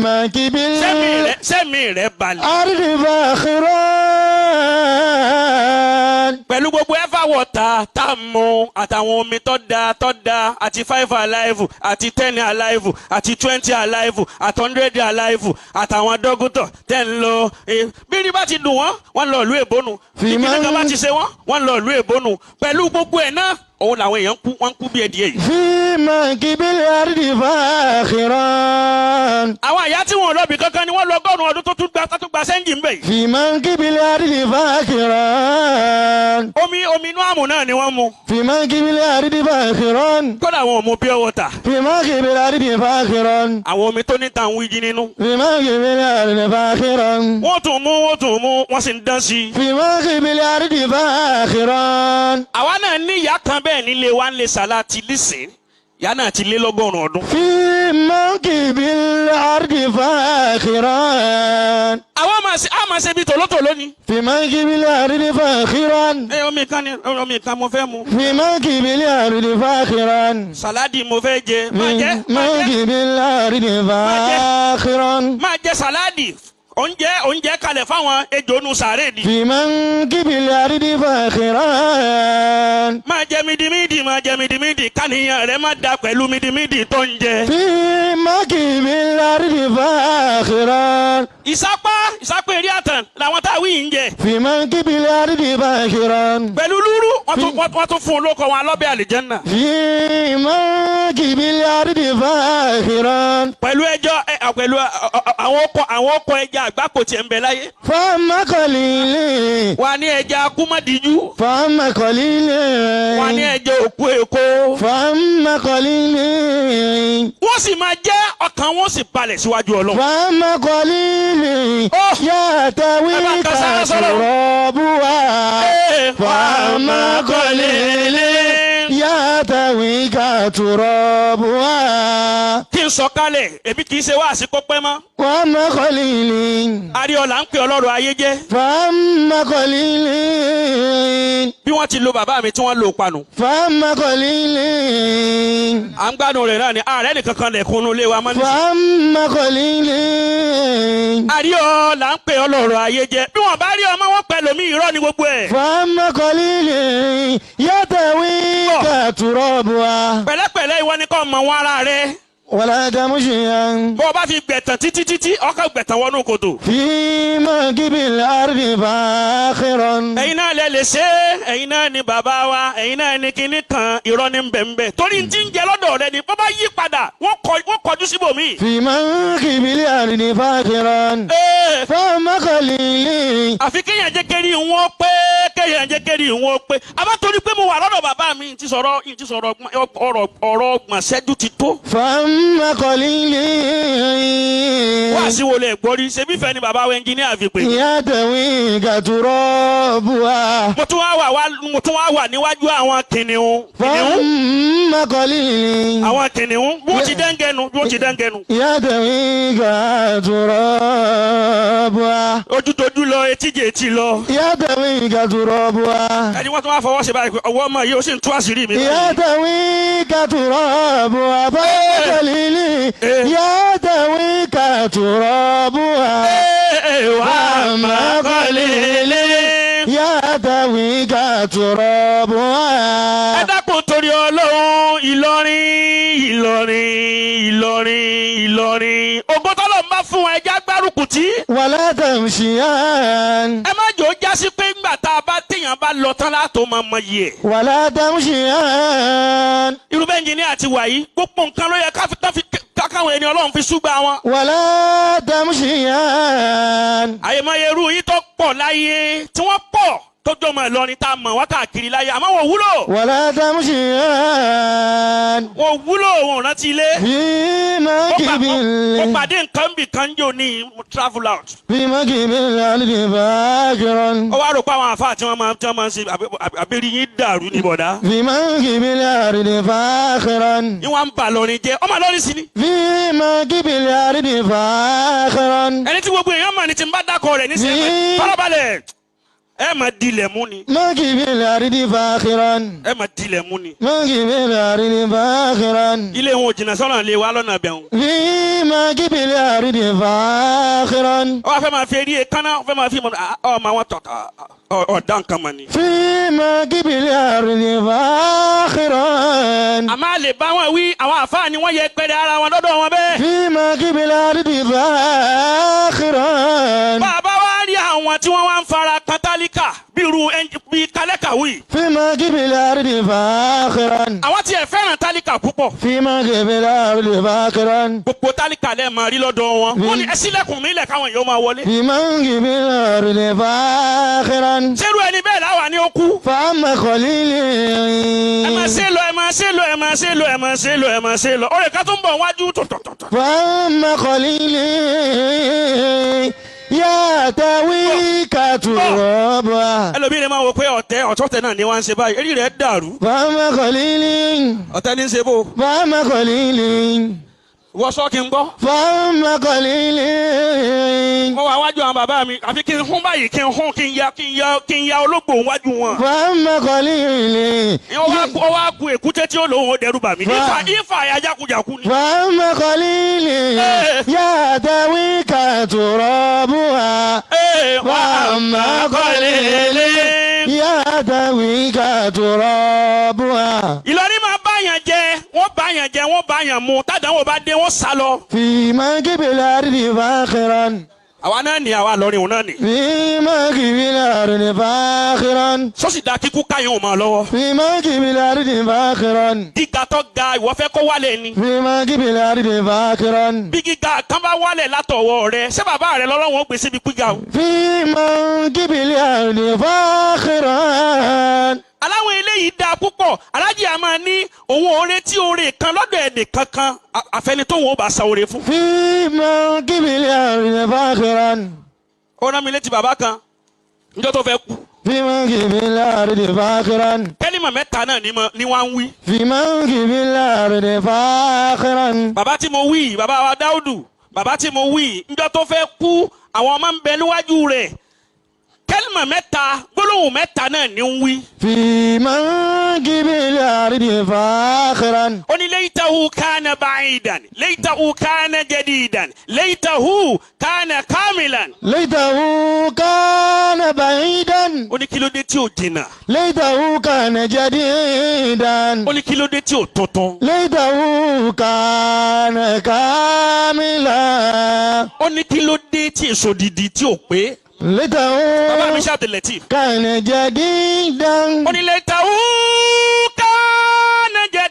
منكب Sẹ́mi rẹ̀, sẹ́mi rẹ̀ balẹ̀. الأرض فاخرا. Pẹ̀lú gbogbo Eva Water tá a mú àtàwọn omi tó da tó da àti Five Alive àti 10 Alive àti 20 Alive àti 100 Alive àtàwọn dókítà tẹ́ ń lọ. Bí ní bá ti dùn wọ́n, wọ́n lọ ìlú èbónú. Fi Bí máa kíní kan bá ti ṣe wọ́n, wọ́n lọ ìlú èbónú. Pẹ̀lú gbogbo ẹ̀ náà, òun làwọn èèyàn ń kú, wọ́n ń kú bí ẹdìẹ yìí. في منكب الأرض فاخرا. Àwọn àyà tí wọn ò lọ́bì kankan ni wọ́n lọ 100 ọdún tó tún gba sẹ́ńjì ń bẹ̀ yìí. في منكب الأرض فاخرا. Omi inú àmù náà ni wọ́n mu. في منكب الأرض فاخرا. Kódà wọn ò mu pure water. في منكب الأرض فاخرا. Àwọn omi tó ní tàn wíjí nínú. في منكب الأرض فاخرا. Wọ́n tún mú, wọ́n tún mú, wọ́n sì ń dán sí i. في منكب الأرض فاخرا. Àwa náà ní ìyá kan bẹ́ẹ̀ nílé wa ń lè sàlá ti lísìn, ìyá náà ti lé l'100 ọdún. في منكب الأرض فاخرا. Àwa máa ṣe, á máa ṣe bíi tòlótòló ni. في منكب الأرض فاخرا. Ẹ omi kan ni, omi kan mo fẹ́ mu. في منكب الأرض فاخرا. Sàládì mo fẹ́ jẹ. Máa في jẹ, máa jẹ. منكب الأرض فاخرا. Máa jẹ sàládì, oúnjẹ kalẹ̀ fáwọn ejò nu sàárè ni. في منكب الأرض فاخرا. Máa jẹ mídìmídì, máa jẹ mídìmídì, káníyàn rẹ má da pẹ̀lú mídìmídì tó ń jẹ. في منكب الأرض فاخرا. Ìsápá eré àtàn làwọn tá a wí yìí ń jẹ. في منكب الأرض فاخرا. Pẹ̀lú lúrú, wọ́n tún fún un lóko wọn alọ́bẹ̀ àlìjẹ́nà. في منكب الأرض فاخرا. Pẹ̀lú ẹjọ́ ẹ pẹ̀lú àwọn ọkọ̀ ẹja àgbákò tiẹ̀ ń bẹ láyé. فأما قليل. Wà ní ẹja akúmọ̀díjú. فأما قليل. Wà ní ẹja òkú èkó. فأما قليل. Wọ́n sì máa jẹ́, ọkàn wọn sì balẹ̀ síwájú Ọlọ́run. فأما قليل. Oh! يأتويك Ẹ bá kan sára sọ́lọ́. ترابها. فأما قليل يأتويك ترابها. Kí n sọ kalẹ̀, èmi kì í ṣe wá àsìkò pẹ́ mọ́. وأما قليل. Aríọ̀lá ń pè ọlọ́rọ̀ ayé jẹ́. فأما قليل. Bí wọ́n ti lo bàbá mi tí wọ́n lò panu. فأما قليل. À ń gbádùn rẹ̀ náà ni ààrẹ nìkan kan lẹ̀kúnnú ilé wa mọ́ nísìnyí. فأما قليل. Aríọ̀lá ń pè ọlọ́rọ̀ ayé jẹ́. Bí wọ́n bá rí ọmọ wọn pẹ̀lú mi, irọ́ ni gbogbo ẹ̀. فأما قليل يأتويك ترابها. Pẹ̀lẹ́pẹ̀lẹ́, ìwọ ni kò mọ̀ wọn ara rẹ. ولا تمشيا. Bó o bá fi gbẹ̀tàn títí títí, ọkọ̀ gbẹ̀tàn wọnú kòtò. في منكب الأرض فاخرا. Ẹ̀yin náà lẹ lè ṣe é, ẹ̀yin náà ni bàbá wa, ẹ̀yin náà ni kinní kan, irọ́ ní bẹ̀ǹbẹ̀, torí ti ń jẹ lọ́dọ̀ rẹ ni bó bá yí padà, wọ́n kọjú síbòmíì. في منكب الأرض فاخرا. Ee, فأما قليل. Àfi kéèyàn jẹ́ kérí wọn pé, kéèyàn jẹ́ kérí wọn pé àbá, torí pé mo wà lọ́dọ̀ bàbá mi ti sọ̀rọ̀ ọ̀rọ̀ 30 ṣẹ́jú ti tó. فأما قليل. Wá sí wo lè gbọ́ rí, ṣebí fẹ́ ni bàbá wa ẹnjìníà fi pè. يأتويك ترابها. Mo tún wá wà níwájú àwọn kìnìún. Kìnìún. فأما قليل. Àwọn kìnìún bí wọ́n ti dẹ́ngẹ́nu, bí wọ́n ti dẹ́ngẹ́nu. يأتويك ترابها. Ojútojú lọ, etí jẹ etí lọ. يأتويك ترابها. Ẹni wọ́n tún wá fọwọ́ ṣe báyìí pé ọwọ́ ọmọ yìí, ó sì ń tú àṣírí mi báyìí. يأتويك ترابها. فأما قليل. Eh. يأتويك ترابها. Ee, وأما قليل. يأتويك ترابها. Ẹ dákun, torí Ọlọ́run, Ìlọrin, Ìlọrin, Ìlọrin, Ìlọrin, ògo tọ́lọ̀ ń bá fún wa, ẹja gbárùkù tí. ولا تمشيان. Ẹ má jò ó jásí pé ńgbà tá a bá téèyàn bá lọ tán látò máa mọ iye ẹ̀. ولا تمشيان. Irú bẹ́ẹ̀ engineer ti wà yìí, gbogbo nǹkan ló yẹ ká fi káwọn ẹni Ọlọ́run fi súgbà wọn. ولا تمشيان. Àyèmáyé irú yìí tó pọ̀ láyé, tí wọ́n pọ̀ tó jọmọ Ìlọrin tá a mọ̀ wá káàkiri láyé, àmọ́ wọn ò wúlò. ولا تمشيان. Wọn ò wúlò, wọn ò rántí ilé. في منكب Mo pàdé nǹkan bì kan jò ní mo travel out. في منكب الأرض فاخرا. Ó wá rò pé àwọn àfáà tí wọ́n máa ń ṣe àbírí yín dàrú ní bọ̀dá. في منكب الأرض فاخرا. Ní wọ́n ń bà lọrin jẹ́, ọmọ Ìlọrin sí ni. في منكب الأرض فاخرا. Ẹni tí gbogbo èèyàn mọ̀ ní tí ń bá dákọ̀ rẹ̀ ní sẹ́yìn. Farabalẹ̀. Ẹ máa dilẹ̀ mú ni. منكب الأرض فاخرا. Ẹ máa dilẹ̀ mú ni. منكب الأرض فاخرا. Ilé wọn ò jìnnà sọ́nà lé wa lọ́nà bẹ̀rù. في منكب الأرض فاخرا. Ó wá fẹ́ máa fi eré kaná, ó fẹ́ máa fi mọ̀ ọmọ àwọn tọ̀ ọ̀dà nǹkan mọ̀ ni. في منكب الأرض فاخرا. Àmọ́ a lè bá wọn wí, àwọn àfáà ni wọ́n yẹ pẹ́rẹ́ ara wọn lọ́dọ̀ wọn bẹ́ẹ̀. في منكب الأرض فاخرا. Bàbá wa rí àwọn tí wọ́n wá ń fara kan tálíkà bíi irú bíi kálẹ́kàwé. في منكب الأرض فاخرا. Àwọn tí ẹ fẹ́ràn tálíkà púpọ̀. في منكب الأرض فاخرا. Gbogbo tálíkà lẹ́ẹ̀ máa rí lọ́dọ̀ wọn. Wọ́n ní ẹ ṣílẹ̀kùn mi lẹ̀ káwọn èèyàn máa wọlé. في منكب الأرض فاخرا. Ṣérú ẹni bẹ́ẹ̀ láwa ni ó kú. فأما خليلي. Ẹ máa ṣe lọ, ẹ máa ṣe lọ, ẹ máa ṣe lọ, ẹ máa ṣe lọ, ẹ máa ṣe lọ. Ọ̀rẹ́ ká tún bọ̀ wájú tọ̀tọ̀tọ̀tọ̀. فأما خليلي يأتويك ترابا. Ẹlòmíì lè máa wò pé ọ̀tẹ̀ ọ̀tọ̀tẹ̀ náà ni wọ́n ń ṣe báyìí. Eré rẹ̀ dàrú. فأما خليلي. Ọ̀tẹ̀ ní í ṣe bó. فأما خليلي. Wọ́n sọ kí n gbọ́. فأما خليلي. Mo wà wájú àwọn bàbá mi àfi kí n hún báyìí, kí n hún, kí n ya, kí n ya, kí n ya ológbò wájú wọn. فأما خليلي. Ó wá ku èkúté tí ó lòun ó dẹrù bà mí. Ifá ya jákujàku ni. فأما خليلي يأتويك ترابها. فأما خليلي يأتويك ترابها. Ìlọrin máa bá yàn jẹ, wọ́n bá yàn jẹ, wọ́n bá yàn mu, tádàwọ̀ bá dé, wọ́n sá lọ. في منكب الأرض فاخرا. Àwa náà ní àwa lọrin òun náà ní. في منكب الأرض فاخرا. Sọ́sì da kíkú káyọ̀ ò máa lọ́wọ́. في منكب الأرض فاخرا. Gíga tó ga ìwọ fẹ́ kó wálẹ̀ ni. في منكب الأرض فاخرا. Bí gíga kan bá wálẹ̀ látọwọ́ rẹ, ṣé bàbá rẹ lọ́lọ́wọ́ ó gbé síbi gíga o? في منكب الأرض فاخرا. Aláwọn eléyìí dáa púpọ̀. Alájì a máa ní òun ò retí oore kan lọ́dọ̀ ẹnì kankan àfẹni tóun ó bá sa oore fún. في منكب الأرض فاخرا. Ó rán mi létí bàbá kan níjọ́ tó fẹ́ kú. في منكب الأرض فاخرا. Kẹ́límà mẹ́ta náà ni wọ́n ń wí. في منكب الأرض فاخرا. Bàbá tí mo wí yìí, bàbá wa Dáúdù, bàbá tí mo wí yìí, níjọ́ tó fẹ́ kú, àwọn ọmọ ń bẹ níwájú rẹ̀. Kẹ́límà mẹ́ta, gbólóhùn mẹ́ta náà ni ń wí. في منكب الأرض فاخرا. Ó ní laytahu kana ba'idan, laytahu kana jadidan, laytahu kana kamilan. ليته كان بعيدا. Ó ní kí ló dé tí ò jìnnà. ليته كان جديدا. Ó ní kí ló dé tí ò tuntun. ليته كان كاملا. Ó ní kí ló dé tí èso didi tí ò pé. Bàbá mi ليته ṣàtìlẹ́tì. كان جديدا. Ó ní laytahu